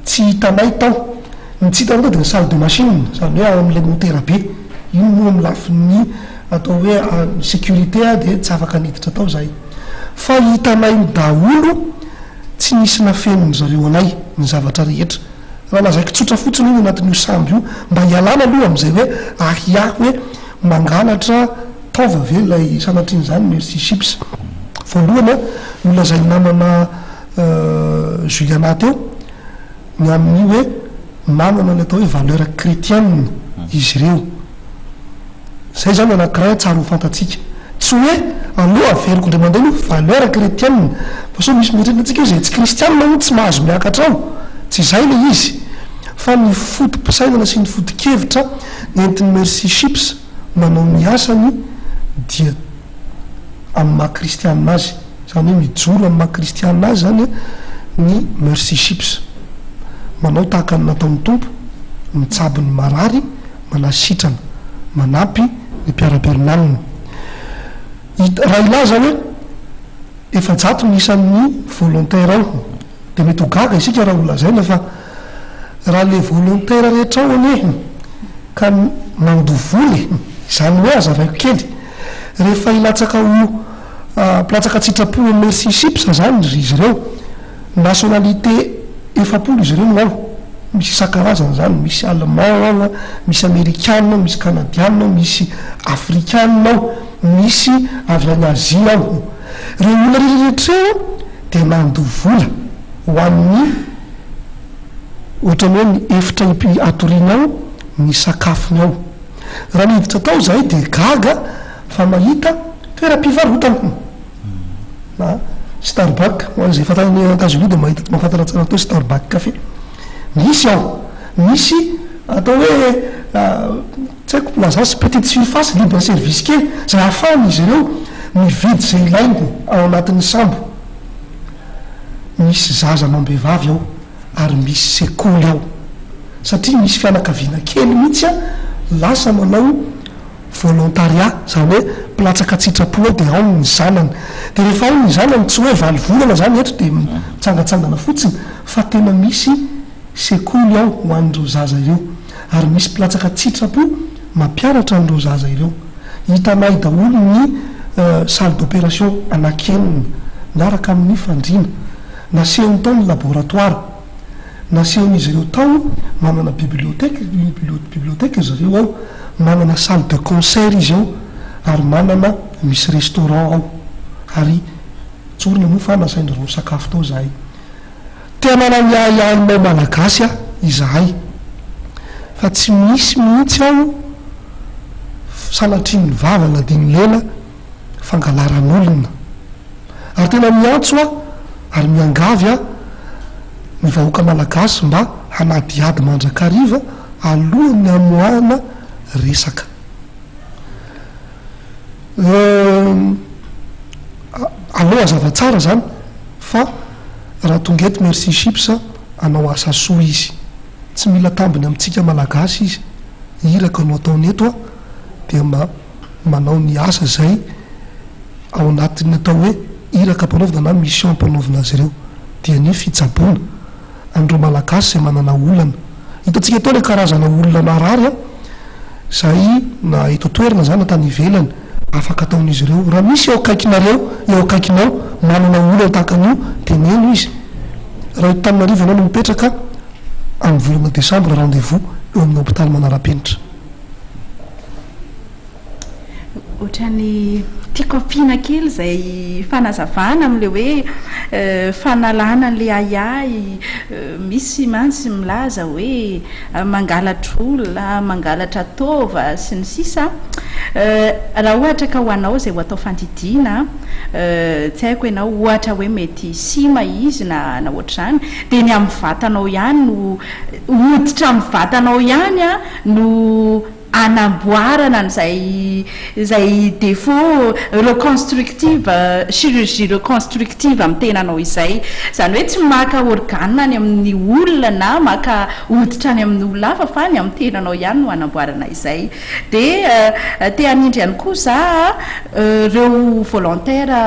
tsy hitanay tao. Ny tsy hitanay tao dia ny salle de machine, izany hoe ao amin'ilay motera be. Iny moa amin'ny lafiny atao hoe sécurité dia tsy afaka niditra tao izahay. Fa hitanay daholo, tsy nisy nafenin-dry zareo anay ny zavatra rehetra. Raha lazaiko tsotra fotsiny hoe ny anatin'io sambo io, mba hialana aloha amin'izay hoe ahiahy hoe mangalatra taova ve ilay sanatrian'izany Mercy Ships. Voalohany an, nolazain'ny namana Juliana teo ny amin'ny hoe manana ny atao hoe valeur chrétienne izy ireo. Izay izany anankiray tsara ho fantatsika. Tsy hoe aleo averiko indray mandeha aloha valeur chrétienne fa sao misy mieritreritra antsika hoe izay tsy kristianina hono tsy mahazo miakatra ao. Tsy izay ilay izy fa ny foto-pisainana sy ny foto-kevitra nentin'ny Mercy Ships manao ny asany dia amin'ny maha kristianina azy. Izany hoe mijoro amin'ny maha kristianina azy izany ny Mercy Ships. Manao tahaka ny nataon'ny Tompo, mitsabo ny marary, manasitrana, manampy ny mpiara-belona aminy. Hita, raha hilaza hoe 400 ny isan'ny volontaire ao, dia mety ho gaga isika raha holazaina fa raha ilay volontaire rehetra ao anie ka mandoa vola e! Izany hoe hazavaiko kely, rehefa hilatsaka ho mpilatsaka an-tsitrapo eo Mercy Ships izany ry izy ireo, nationalité 40 izy ireo no ao. Misy isan-karazany izany, misy Allemand ao an, misy Amerikana ao, misy Kanadiana ao, misy Afrikana ao, misy avy any Azia ao. Ireo olona rehetra rehetra ireo dia nandoa vola ho an'ny ohatran'ny hoe ny efitra hatoriana ao, ny sakafony ao. Raha niditra tao izahay dia gaga fa mahita toeram-pivarotana. na Starbuck, ho an'izay efa tany Etazonia dia mahita mahafantatra tsara ny atao hoe Starbuck café. Misy ao, misy atao hoe tsy haiko plaza sy petite surface libre service kely izay ahafahan'izy ireo mividy izay ilainy ao anatin'ny sambo. Misy zaza amam-behivavy ao ary misy sekoly ao satria misy fianakaviana kely mihitsy lasa manao volontariat, izany hoe mpilatsaka an-tsitrapo ao dia ao ny zanany. Dia rehefa ao ny zanany, tsy hoe valo volana izany eto dia mitsangantsangana fotsiny fa tena misy sekoly ao ho an'ireo zaza ireo. Ary misy mpilatsaka an-tsitrapo mampianatra an'ireo zaza ireo. Hitanay daholo ny salle d'opération anankienina miaraka amin'ny fandriana. Nasehony tao ny laboratoire. Nasehon'izy ireo tao manana bibliothèque, bibliothèque ry zareo ao, manana salle de concert izy ao ary manana misy restaurant ao ary. Tsorina moa fa nasain-dry zareo nisakafo tao izahay. Te hanala ny ahiahinao Malagasy aho izahay fa tsy misy mihitsy ao sanatrian'ny vava na dia ny lela fangalaran'olona. Ary tena miantso aho ary miangavy aho ny vahoaka Malagasy mba hanadihady mandrakariva alohan'ny hamoahana resaka. Aleo hazava tsara zany fa raha tonga eto Merci Chips hanao asa soa izy. Tsy mila tambiny amintsika Malagasy izy, iraka no ataony eto dia mba manao ny asa izay ao anatin'ny atao hoe iraka ampanaovina na mission ampanaovina azy ireo dia ny fitsaboana an'ireo Malagasy izay manana olana. Hitantsika tao ilay karazana olona marary an, izay na eto an-toerana izany na tany ivelany, afaka ataon'izy ireo. Raha misy eo akaikinareo, eo akaikinao, manana olana tahaka an'io, teneno izy. Raha eto Antananarivo ianao no mipetraka, amin'ny volana desambra rendez-vous eo amin'ny hopitaly manara-penitra. Ohatran'ny tiako ampiana kely izay fanazavana amin'ilay hoe fanalana an'ilay ahiahy. Misy mantsy milaza hoe mangalatra olona, mangalatra taova sy ny sisa. Raha ohatra ka ho anao izay ho atao fandidiana, tsy haiko ianao, ohatra hoe mety sima izy na na ohatr'izany, dia ny amin'ny vatanao ihany no, hoditra amin'ny vatanao ihany no hanamboarana an'izay izay défaut reconstructive, chirurgie reconstructive amin'ny tenanao izay. Izany hoe tsy maka organe any amin'ny olona na maka hoditra any amin'ny olona hafa fa ny amin'ny tenanao ihany no hanamboarana izay. Dia te hanindry ihany koa za ireo volontaire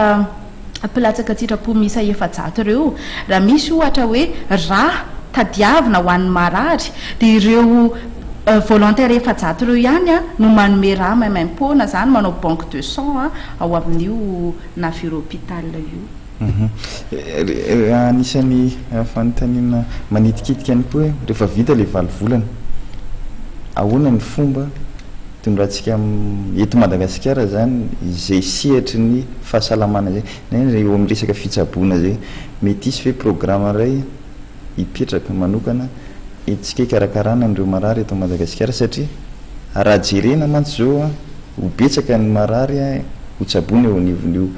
mpilatsaka an-tsitrapo miisa 400 ireo, raha misy ohatra hoe rà tadiavina ho an'ny marary dia ireo volontaire 400 ireo ihany no manome rà maimaimpoana izany, manao banque de sang ao amin'io navire hôpital io. Anisan'ny fanontaniana manitikitika ihany koa hoe rehefa vita ilay valo volana, ahoana ny fomba Itondrantsika eto Madagasikara izany izay sehatry ny fahasalamana izay, na indrindra eo amin'ny resaka fitsaboana izay. Mety hisy ve programa iray hipetraka manokana entintsika hikarakarana an'ireo marary eto Madagasikara satria raha jerena mantsy izao ho betsaka ny marary ho tsaboina eo anivon'io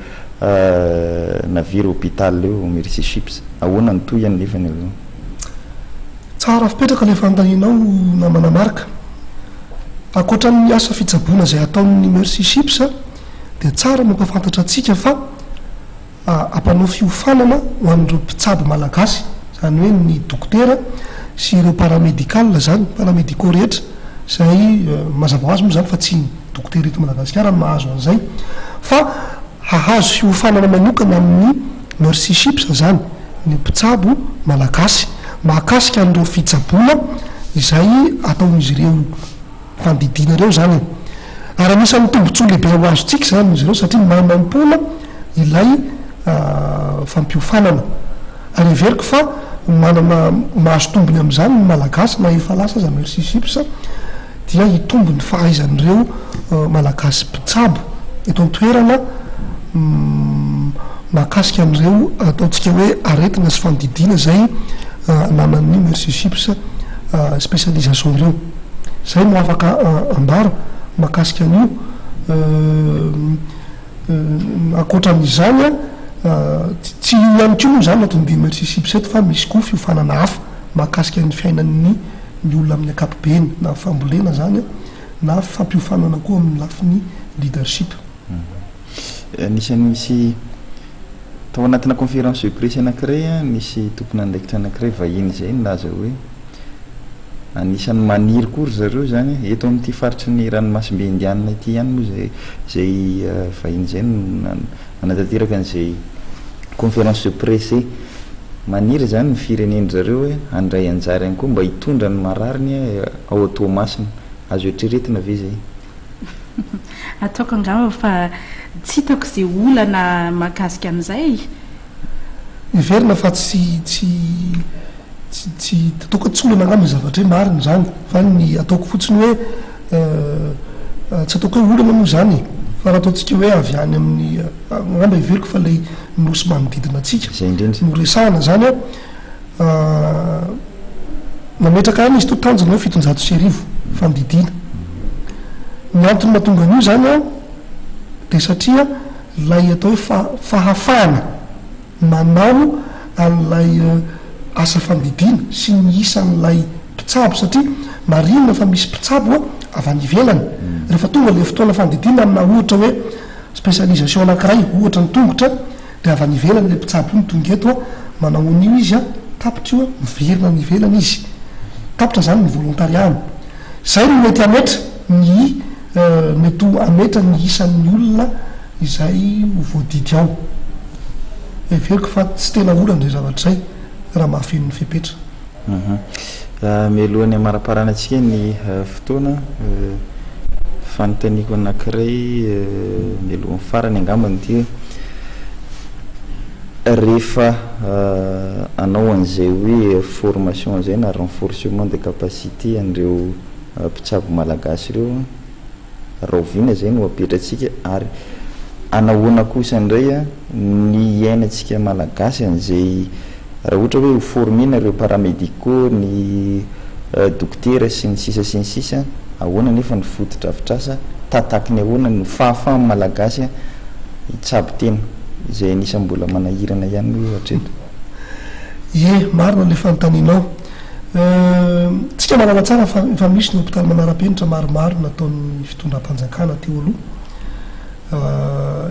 navire hôpital io, Merci Chips. Ahoana ny tohiny nefany avy eo? Tsara fipetraka ilay fanontanianao namana Marc. Ankoatra ny asa fitsaboana izay ataon'ny Mercy Ships dia tsara mampahafantatra antsika fa hampanao fiofanana ho an'ireo mpitsabo malagasy, izany hoe ny dokotera sy ireo paramédical izany, paramédicaux rehetra izay mazava ho azy moa izany fa tsy ny dokotera eto Madagasikara no mahazo an'izay fa hahazo fiofanana manokana amin'ny Mercy Ships izany ny mpitsabo malagasy mahakasika an'ireo fitsaboana izay ataon'izy ireo fandidiana ireo izany e. Ary anisan'ny tombontsoa lehibe ho azontsika izany amin'izy ireo satria maimaimpoana ilay fampiofanana. Ary heveriko fa manana mahazo tombony amin'izany ny Malagasy na efa lasa aza Mercy Ships dia hitombo ny fahaizan'ireo Malagasy mpitsabo eto an-toerana mahakasika an'ireo ataontsika hoe aretina sy fandidiana izay ananan'ny Mercy Ships spécialisation ireo. Izay no afaka ambara mahakasika an'io. Ankoatra an'izany, tsy io ihany koa moa izany no ataon'ny Mercy Ships eto fa misy koa fiofanana hafa mahakasika ny fiainan'ny ny olona amin'ny ankapobeny, na fambolena izany na fampiofanana koa amin'ny lafiny leadership. Anisan'ny nisy tao anatina conférence de presse anankiray, nisy tompon'andraikitra anankiray vahiny izay nilaza hoe anisan'ny maniry koa ry zareo izany eto amin'ity faritry ny ranomasimbe indianina ity ihany moa izay izay vahiny izay no nanatanteraka an'izay conférence de presse izay. Maniry izany ny firenen-dry zareo hoe handray anjara ihany koa mba hitondra ny marariny ao Toamasina. Azo eritreretina ve izay? Ataoko angamba fa tsy hitako izay olana mahakasika an'izay. Heverina fa tsy tsy tsy tsy ataoko hoe tsy olana angamba ny zavatra hoe marina izany fa ny ataoko fotsiny hoe tsy ataoko hoe olana moa izany e! Fa raha ataontsika hoe avy any amin'ny, angamba heveriko fa ilay nosy manodidina antsika no resahana izany an, nametraka ihany izy teo tanjona hoe 1700 fandidiana. Ny antony mahatonga an'io izany an, dia satria ilay atao hoe fahafahana manao an'ilay asa fandidiana sy ny isan'ilay mpitsabo satria marihina fa misy mpitsabo avy any ivelany rehefa tonga ilay fotoana fandidiana amina ohatra hoe spécialisation anankiray ohatra ny tongotra dia avy any ivelany ilay mpitsabo io no tonga eto manao an'io izy tapitra io miverina any ivelany izy tapitra izany ny volontariat-ny izay no mety hametra ny mety ho hametra ny isan'ny olona izay ho voadidy ao. Heveriko fa tsy tena olana izay zavatra izay raha mahafeno ny fepetra. Mialohan'ny hamaraparanantsika ny fotoana, fanontaniako anankiray mialohan'ny farany angambany ity hoe, rehefa hanao an'izay hoe formation izay na renforcement de capacité an'ireo mpitsabo malagasy ireo, Rahoviana izay no apetratsika ary anahoana kosa indray ny hiainantsika malagasy an'izay raha ohatra hoe ho former-na ireo paramédicaux, ny dokotera sy ny sisa sy ny sisa, ahoana nefa ny fotodrafitrasa, tataky ny ahoana ny fahafahan'ny malagasy hitsabo tena, izay anisan'ny mbola manahirana ihany aloha hatreto. Ie, marina ilay fanontanianao. Tsika mahalala tsara fa efa misy ny hopitaly manara-penitra maromaro nataon'ny fitondram-panjakana teo aloha.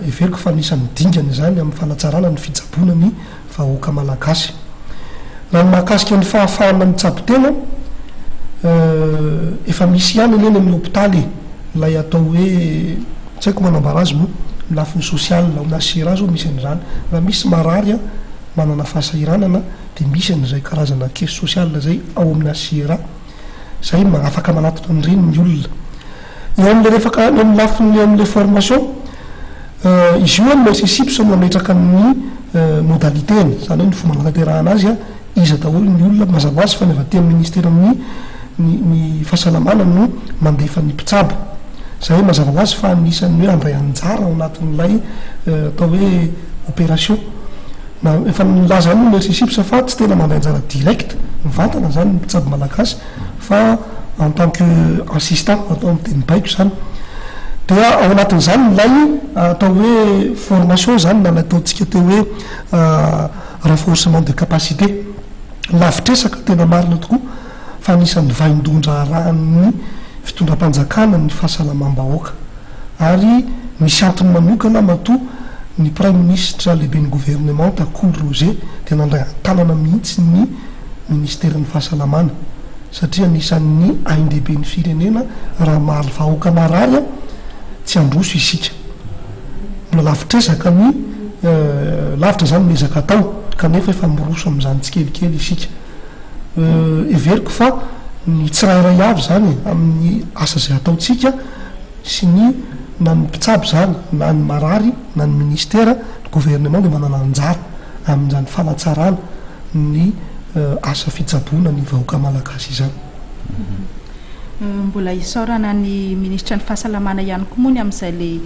Heveriko fa anisan'ny dingana izany amin'ny fanatsarana ny fitsaboana ny vahoaka malagasy. Raha ny mahakasika ny fahafahana mitsabo tena, efa misy ihany anie any amin'ny hopitaly e, ilay atao hoe, tsy haiko manambara azy moa, ny lafiny social, ao amin'ny HCRA izao misy an'izany. Raha misy marary manana fahasahiranana, dia misy an'izay karazana caisse sociale izay ao amin'ny HCRA izay afaka manatona an'ireny ny olona. Eo amin'ilay refaka eo amin'ny lafiny eo amin'ilay formation, izy io ny CSIPS no mametraka ny modalité-ny, izany hoe ny fomba hanatanterahana azy, iza daholo ny olona, mazava ho azy fa ny avy aty amin'ny ministeran'ny ny ny fahasalamana no mandefa ny mpitsabo. Izay mazava ho azy fa anisan'ny hoe handray anjara ao anatin'ilay atao hoe opération. Na efa nilaza ihany moa Merci Chips fa tsy tena mandray anjara direct, mivantana izany ny mpitsabo malagasy fa en tant que assistant, atao amin'ny teny baiko izany. Dia ao anatin'izany ilay atao hoe formation izany na ilay ataontsika teo hoe renforcement de capacité. Lavitr'ezaka tena marina tokoa fa anisan'ny vaindohan-draharahan'ny fitondram-panjakana ny fahasalamam-bahoaka. ary misy antony manokana matoa ny Praiminisitra lehiben'ny governemanta Kolo Roger dia nandray an-tanana mihitsy ny ministeran'ny fahasalamana satria anisan'ny ain-dehiben'ny firenena raha mahaly vahoaka marary tsy handroso isika. Mbola lavitr'ezaka ny lavitra izany ny ezaka atao kanefa efa miroso amin'izany tsikelikely isika. Heveriko fa ny tsirairay avy izany amin'ny asa izay ataontsika sy ny na ny mpitsabo izany na ny marary na ny ministera, ny gouvernement dia manana anjara amin'izany fanatsarana ny asa fitsaboana ny vahoaka malagasy izany. Mbola isaorana ny minisitry ny fahasalamana ihany koa moa ny amin'izay le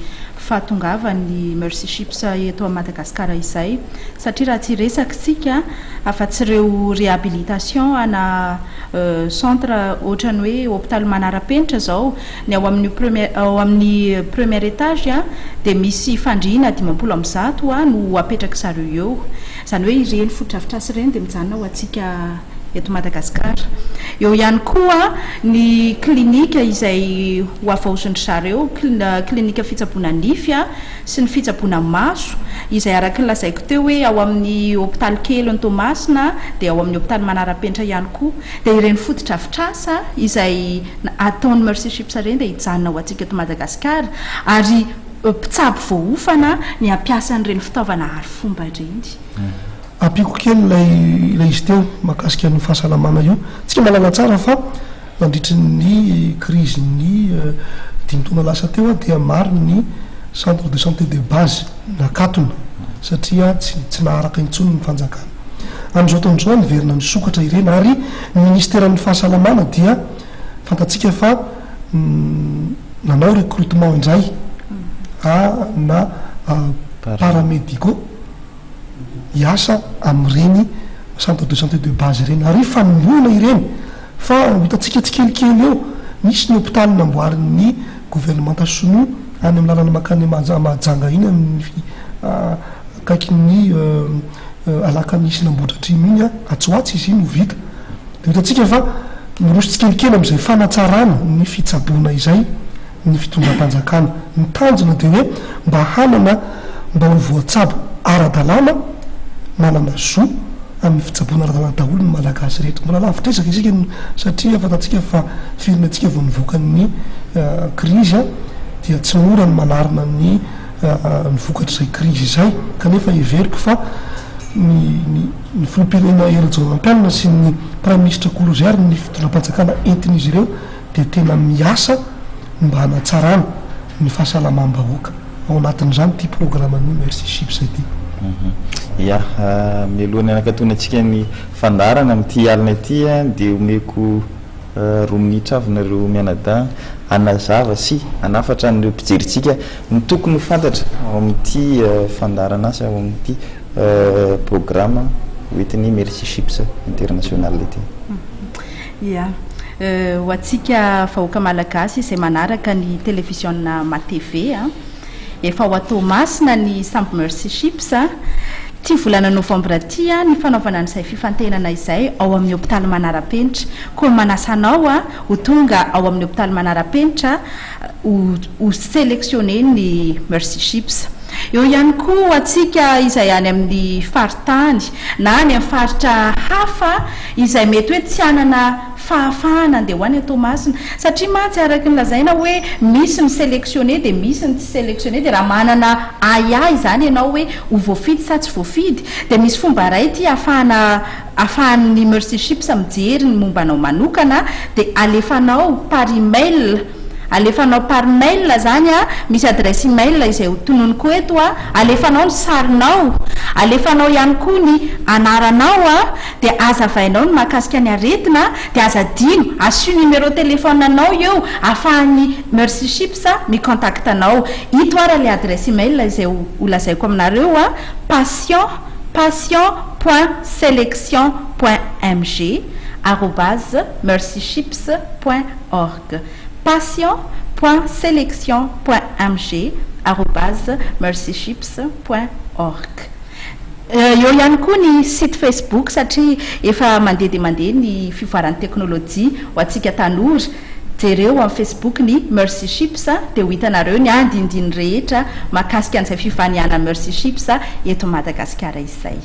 fahatongavan'ny Mercy Ships eto Madagasikara izay satria raha tsy hiresaka isika afa-tsy ireo réhabilitation ana centre ohatran'ny hoe hopitaly manara-penitra izao Ny ao amin'io premier ao amin'ny premier étage dia misy fandriana 150 no apetraky zareo eo. Izany hoe ireny fotodrafitrasa ireny dia mijanona ho antsika eto Madagasikara. Eo ihany koa ny clinique izay ho havaozin-dry zareo, clinique fitsaboana nify sy ny fitsaboana maso izay araka ny lazaiko teo hoe ao amin'ny hopitaly kelin'i Toamasina dia ao amin'ny hopitaly Manarapenitra ihany koa. Dia ireny fotodrafitrasa izay ataon'ny Mercy Ships ireny dia hijanona ho antsika eto Madagasikara ary mpitsabo voaofana ny hampiasa an'ireny fitaovana arifomba ireny. Ampiako kely ilay ilay izy teo mahakasika an'io fahasalamana io. Tsika mahalala tsara fa nandritry ny krizin'ny dimy taona lasa teo dia maro ny centre de santé de base nakatona satria tsy tsy naharaka intsony ny fanjakana. Amin'izao taona izao niverina nisokatra ireny ary ny ministeran'ny fahasalamana dia fantatsika fa nanao recrutement indray. na paramédicaux hiasa amin'ireny centre de santé de base ireny ary fanombohana ireny fa ho hitantsika tsikelikely eo. Misy ny hopitaly namboarin'ny governemanta sinoa any amin'ny lalana mankany Mahajanga iny amin'ny akaikin'ny Alakamisin'Ambohidratrimo iny atsy ho atsy izy iny ho vita. Dia ho hitantsika fa miroso tsikelikely amin'izay fanatsarana ny fitsaboana izay ny fitondram-panjakana. Ny tanjona dia hoe mba hanana mba ho voatsabo ara-dalàna, manana zo amin'ny fitsaboana ara-dalàna daholo ny Malagasy rehetra. Mbola lavitra ezaka isika satria fantatsika fa firenentsika vao nivoaka ny krizy dia tsy mora ny manarina ny ny vokatr'izay krizy izay kanefa heveriko fa ny ny ny filoham-pirenena Hery Rajaonarimampianina sy ny praiminisitra Kolozy ary ny fitondram-panjakana entin'izy ireo dia tena miasa mba hanatsarana ny fahasalamam-bahoaka. Ao anatin'izany ity programan'ny Merci Chips ity. Ya, mialohan'ny hanakatonantsika ny fandaharana amin'ity alina ity dia omeko roa minitra avy nareo mianadahy hanazava sy hanafatra an'ireo mpijerintsika ny tokony ho fantatra ao amin'ity fandaharan'asa ao amin'ity programa hoentin'ny Merci Chips International ity. Ya. Ho antsika vahoaka malagasy izay manaraka ny televiziona MaTv, efa ao Toamasina ny sambo Mercy Ships. Ity volana novambra ity ny fanaovana an'izay fifantenana izay ao amin'ny hopitaly Manara-penitra. Koa manasa anao ho tonga ao amin'ny hopitaly Manara-penitra ho ho selectionner ny Mercy Ships. Eo ihany koa ho antsika izay any amin'ny faritany na any amin'ny faritra hafa izay mety hoe tsy hanana fahafahana handeha ho any Toamasina. Satria mantsy araka ny lazaina hoe misy ny selectionner dia misy ny tsy selectionner dia raha manana ahiahy izany ianao hoe ho voafidy sa tsy voafidy dia misy fomba iray ity ahafahana ahafahan'ny Mercy Ships mijery ny momba anao manokana dia alefanao par email Alefanao par mail zany a, misy adresse email izay ho tononiko eto a, alefanao ny sarinao, alefanao ihany koa ny anaranao a, dia azavainao ny mahakasika ny aretina, dia aza adino, asio numéro téléphone anao eo afahan'ny Mercy Ships mi-contact anao. Ito ara ilay adresse email izay ho lazaiko aminareo a, patient, patient point selection point mg arobase mercyships point org. Patient point selection point mg arobase mercyships point org. Eo ihany koa ny site Facebook satria efa mandeha dia mandeha ny fivoaran'ny teknolojia ho antsika tanora. Jereo amin'ny Facebook ny Mercy Ships dia ho hitanareo ny andinindininy rehetra mahakasika an'izay fivanianan'ny Mercy Ships eto Madagasikara izay.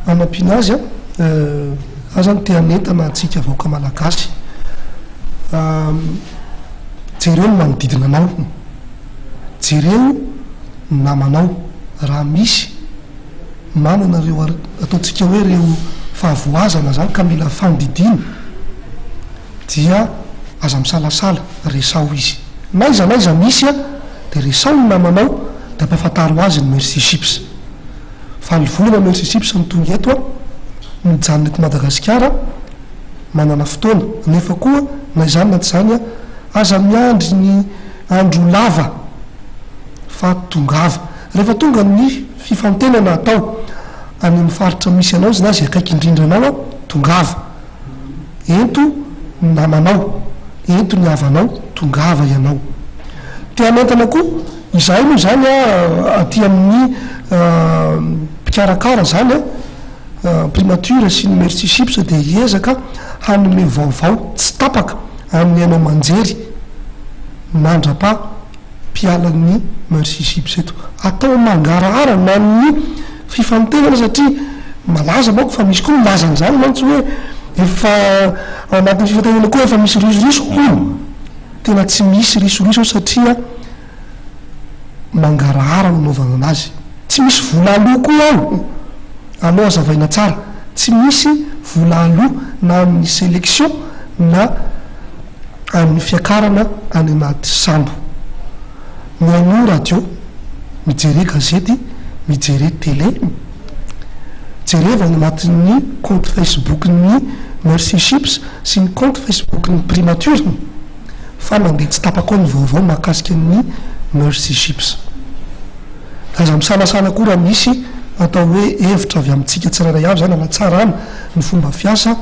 Hanampiana azy an, za zany te hanentana antsika vahoaka malagasy, jereo ny manodidina anao, jereo ny namanao raha misy manana ireo ataontsika hoe ireo fahavoazana zany ka mila fandidiana dia aza misalasala resaho izy, n'aiza n'aiza misy an dia resaho ny namanao dia ampafantaro azy ny Mercy Ships. Valo volana Mercy Ships no tonga eto aho, mijanona eto Madagasikara, manana fotoana. Nefa koa na izany na tsy izany aza miandry ny andro lava fa tongava. Rehefa tonga ny fifantenana atao any amin'ny faritra misy anao na izay akaiky indrindra anao, tongava. Ento ny namanao, ento ny havanao, tongava ianao. Te hanentana koa izahay moa izany aty amin'ny mpikarakara izany Primature sy ny Merci Chips dia hiezaka hanome vaovao tsy tapaka amin'ny haino aman-jery mandrapaha mpialan'ny Mercy Ships eto. Atao mangarahara na ny fifantenana satria malaza manko fa misy koa milaza an'izany mantsy hoe efa ao anatin'ny fifantenana koa efa misy risoriso hono. Tena tsy misy risoriso ao satria mangarahara no anaovana anazy. Tsy misy vola aloa koa ao. Aleo hazavaina tsara. Tsy misy vola aloa na amin'ny sélection na amin'ny fiakarana any anaty sambo. Mihainoa radio, mijere gazety, mijere télé, jereva any anatin'ny compte Facebook-n'ny Mercy Ships sy ny compte Facebook-n'ny Primature fa mandeha tsy tapaka ao ny vaovao mahakasika ny Mercy Ships. Aza misalasala koa raha misy atao hoe hevitra avy amintsika tsirairay avy izany hanatsarana ny fomba fiasa,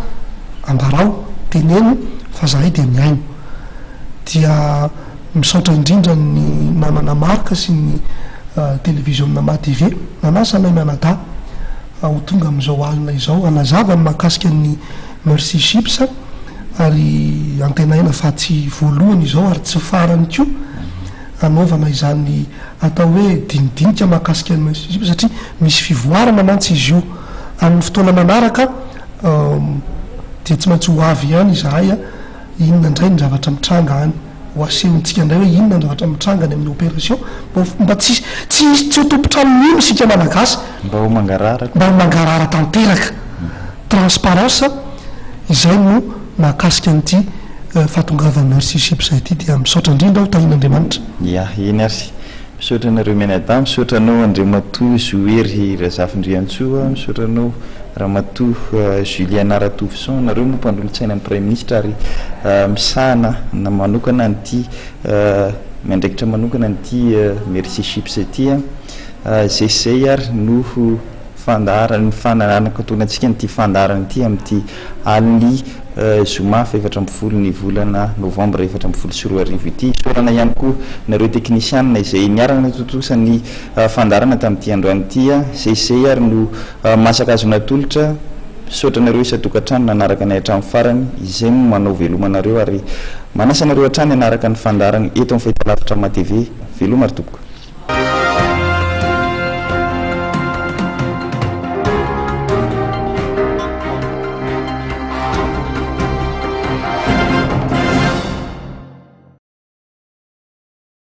ambarao, teneno fa zahay dia mihaino. Dia misaotra indrindra ny namana Marc sy ny televiziona MaTv nanasa anay mianadahy ho tonga amin'izao alina izao hanazava ny mahakasika ny Mercy Ships ary antenaina fa tsy voalohany izao ary tsy farany koa hanaovana izany atao hoe dinidinika mahakasika ny Mercy Ships satria misy fivoarana mantsy izy io amin'ny fotoana manaraka dia tsy maintsy ho avy ihany izahay inona indray ny zavatra mitranga any ho asehontsika indray hoe inona ny zavatra mitranga any amin'ny opération mba mba tsy tsy hisy tsy ho tompon-trano mino isika Malagasy Mba ho mangarahara mba ho mangarahara tanteraka transparence izay no mahakasika an'ity fahatongavan'ny Mercy Ships ity dia misaotra indrindra aho tahian'Andriamanitra. Ya, eny ary. Misaotra anareo mianadahy, misaotra anao Andriamatoa Zohery Razafindriantsoa, misaotra anao Ramatoa Juliana Ratovoson, nareo moa mpanolotsaina ny Praiminisitra ary misahana na manokana an'ity miandraikitra manokana an'ity Merci Chips ity. Izay sy izay ary no fandaharana ny fananakatonantsika an'ity fandaharana ity amin'ity alin'ny zoma faha 14 ny volana novambra 2014 ity. Isaorana ihany koa nareo teknisianina izay niara-nanatontosa ny fandaharana tamin'ity androany ity. Izay sy izay ary no masaka azo natolotra. Misaotra anareo isan-tokantrano nanaraka anay hatramin'ny farany. Izay no manao veloma anareo ary manasa anareo hatrany hanaraka ny fandaharana eto amin'ny fahitalavitra MaTv. Veloma ry tompoko.